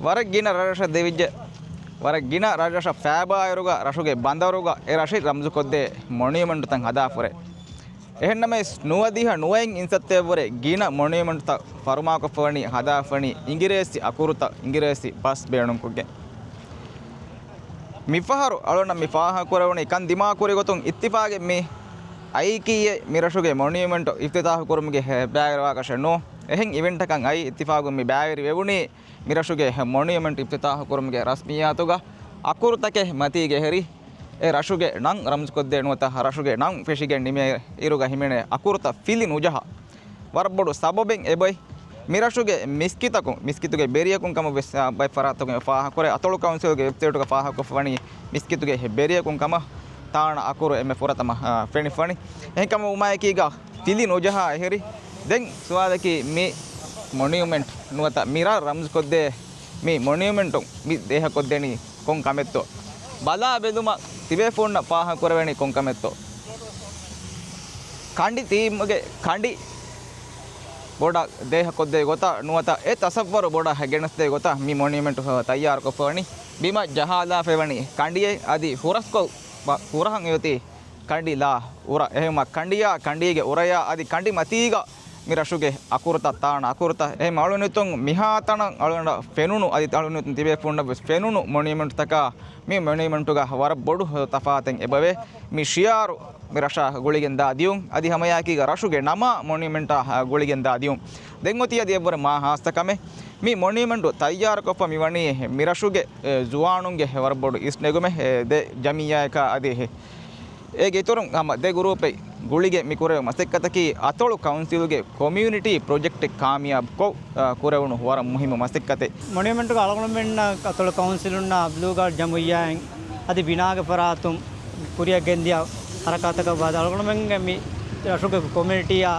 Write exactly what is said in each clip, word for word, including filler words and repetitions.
ވަރަށް ގިނަ ރަށްރަށަށް ދެވިއްޖެ. ވަރަށް ގިނަ ރަށްރަށަށް ފައިބާއިރުގަ ރަށުގެ ބަނދަރުގަ އެ ރަށި ރަމްޒުކޮށްދޭ މޮނިއުމެންޓުތައް ހަދާފަ ހުރޭ. އެހެންނަމަވެސް، ނުވަދިހަ ނުވައިން އިންސައްތައަށްވުރެ ގިނަ މޮނިއުމެންޓުތައް ފަރުމާކޮށްފަވަނީ، ހަދާފަވަނީ އިނގިރޭސި އަކުރުތައް، އިނގިރޭސި ބަސް ބޭނުންކޮށްގެން. މިފަހަރު އަޅުންނަށް މި ފާހަގަކުރެވުނީ ކަން ދިމާކުރި ގޮތުން އިއްތިފާގެއް މި އައީކީއެއް މި ރަށުގެ މޮނިއުމެންޓު އިފްތިތާހު ކުރުމުގެ ބައިވެރިވާކަށެއް ނޫން. އެހެން އިވެންޓަކަށް އައީ އިއްތިފާގުން މި ބައިވެރިވެވުނީ މިރަށުގެ މޮނިއުމެންޓް އިފްތިތާހު ކުރުމުގެ ރަސްމިއްޔާތުގަ އަކުރުތަކެއް މަތީގަ ހެރި، އެ ރަށުގެ ނަން ރަމްޒުކޮށްދޭ ނުވަތަ ރަށުގެ ނަން ފެށިގެން ނިމޭ އިރުގަ ހިމެނޭ އަކުރުތައް ފިލި ނުޖަހާ، ވަރަށް ބޮޑު ސަބަބެއް އެބައި. މިރަށުގެ މިސްކިތަކުން، މިސްކިތުގެ ބެރިޔަކުން ކަމަށް ވެސް، އާ، ބައެއް ފަރާތުގެ ފާހަގަކުރޭ. އަތޮޅު ކައުންސިލްގެ ވެބްސައިޓުގަ ފާހަގަކޮށްފަވަނީ މިސްކިތުގެ ބެރިޔަކުން ކަމަށް ތާނަ އަކުރު އެންމެ ފުރަތަމަ، އާ، ފެނިފަވަނީ. އެހެންކަމުން ވުމާއެކީގަ ފިލި ނުޖަހާ އެހެރި. ދެން ސުވާލަކީ، މި މޮނިއުމެންޓް ނުވަތަ މި ރަށް ރަމްޒުކޮށްދޭ މި މޮނިއުމެންޓު މި ދޭހަކޮށްދެނީ ކޮން ކަމެއްތޯ؟ ބަލާ ބެލުމަށް ތިބޭފުޅުންނަށް ފާހަގަކުރެވެނީ ކޮން ކަމެއްތޯ؟ ކަނޑި ތީމުގެ ކަނޑި ބޮޑަށް ދޭހަކޮށްދޭ ގޮތަށް ނުވަތަ އެ ތަސައްވަރު ބޮޑަށް ގެނެސްދޭ ގޮތަށް މި މޮނިއުމެންޓު ތައްޔާރުކޮށްފަވަނީ. ބިމަށް ޖަހާލާފައިވަނީ ކަނޑިއެއް އަދި ހުރަސްކޮށް ބަ-، ހުރަހަށް އޮތީ ކަނޑި ލާ އުރަ. އެހެންވީމަ ކަނޑިއާ، ކަނޑީގެ އުރަޔާ އަދި ކަނޑި މަތީގަ މި ރަށުގެ އަކުރުތައް، ތާނަ އަކުރުތައް. އެހެން އަޅުނިތުން މިހާތަނަށް އަޅުގަނޑަށް ފެނުނު އަދި އަޅުނިތުން ތިބޭފުޅުންނަށް ވެސް ފެނުނު މޮނިއުމެންޓުތަކާ، މި މޮނިއުމެންޓުގަ ވަރަށް ބޮޑު ތަފާތެއް އެބަވޭ. މި ޝިއާރު މި ރަށާ ގުޅިގެން ދާ ދިޔުން އަދި ހަމައެއާއެކީގަ ރަށުގެ ނަމާ މޮނިއުމެންޓާ ގުޅިގެން ދާ ދިޔުން. ދެން އޮތީ އަދި އެއްވަރެއް މާ ހާއްސަ ކަމެއް. މި މޮނިއުމެންޓު ތައްޔާރުކޮށްފަ މިވަނީ މި ރަށުގެ، އެ، ޒުވާނުންގެ ވަރަށް ބޮޑު އިސްނެގުމެއް، އެ، ދެ ޖަމިއްޔާއަކާ އަދި އެ އޭގެ އިތުރުން ހަމަ ދެ ގުރޫޕެއް ގުޅިގެން މި ކުރެވޭ މަސައްކަތަކީ އަތޮޅު ކައުންސިލުގެ ކޮމިއުނިޓީ ޕްރޮޖެކްޓެއް ކާމިޔާބުކޮށް، އާ، ކުރެވުނު ވަރަށް މުހިއްމު މަސައްކަތެއް. މޮނިއުމެންޓުގެ އަޅުގަނޑުމެންނަށް އަތޮޅު ކައުންސިލުންނާ ބްލޫ ގާޑް ޖަމުއްޔާއިން އަދި ބިނާގެ ފަރާތުން ކުރިއަށް ގެންދިޔަ ހަރަކާތަކަށް ވާދަ އަޅުގަނޑުމެންގެ މި ރަށުގެ ކޮމިއުނިޓީއާ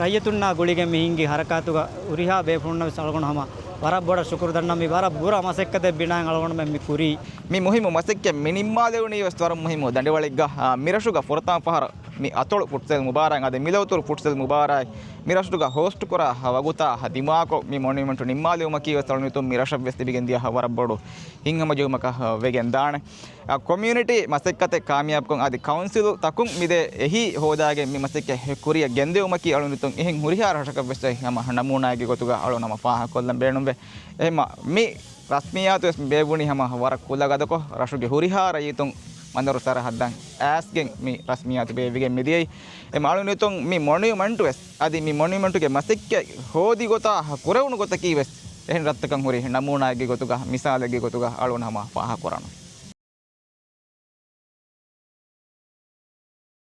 ރައްޔިތުންނާ ގުޅިގެން މި ހިންގި ހަރަކާތުގަ ހުރިހާ ބޭފުޅުންނަށް ވެސް އަޅުގަނޑު ހަމަ ވަރަށް ބޮޑަށް ޝުކުރު ދަންނަ މި ވަރަށް ބުރަ މަސައްކަތެއް ބިނާއިން އަޅުގަނޑުމެން މި ކުރީ. މި މުހިއްމު މަސައްކަތް މި ނިންމާލެވުނީ ވެސް ވަރަށް މުހިއްމު ދަނޑިވަޅެއްގަ، އާ، މި ރަށުގަ ފުރަތަމަ ފަހަރަށް މި އަތޮޅު ފުޓްސަލް މުބާރާތް އަދި މިލައުތުރު ފުޓްސަލް މުބާރާތް މި ރަށުގަ ހޯސްޓް ކުރާ ވަގުތާ ދިމާކޮށް މި މޮނިއުމެންޓު ނިންމާލެވުމަކީ ވެސް އަޅުނިތުން މި ރަށަށް ވެސް ލިބިގެން ދިޔަ ވަރަށް ބޮޑު ހިތްހަމަޖެހުމަކަށް ވެގެން ދާނެ. އާ، ކޮމިއުނިޓީ މަސައްކަތެއް ކާމިޔާބުކޮށް އަދި ކައުންސިލު ތަކުން މިދޭ އެހީ ހޯދާގެން މި މަސައްކަތް ކުރިއަށް ގެންދެވުމަކީ އަޅުނިތުން އެހެން ހުރިހާ ރަށަކަށް ވެސް ހަމަ ނަމޫނާއެއްގެ ގޮތުގަ އަޅުން ހަމަ ފާހަގަކޮށްލަން ބޭނުންވޭ. އެހެންމަ މި ރަސްމިއްޔާތު ވެސް ބޭއްވުނީ ހަމަ ވަރަށް ކުލަގަދަކޮށް، ރަށުގެ ހުރިހާ ރައްޔިތުން ބަނދަރު ސަރަހައްދަށް އައިސްގެން މި ރަސްމިއްޔާތު ބޭއްވިގެން މިދިޔައީ. އެ އަޅުނިތުން މި މޮނިއުމެންޓު ވެސް އަދި މި މޮނިއުމެންޓުގެ މަސައްކަތް ހޯދި ގޮތާ ކުރެވުނު ގޮތަކީ ވެސް އެހެން ރަށްތަކަށް ހުރި ނަމޫނާއެއްގެ ގޮތުގަ، މިސާލެއްގެ ގޮތުގަ އަޅުން ހަމަ ފާހަގަކުރަން.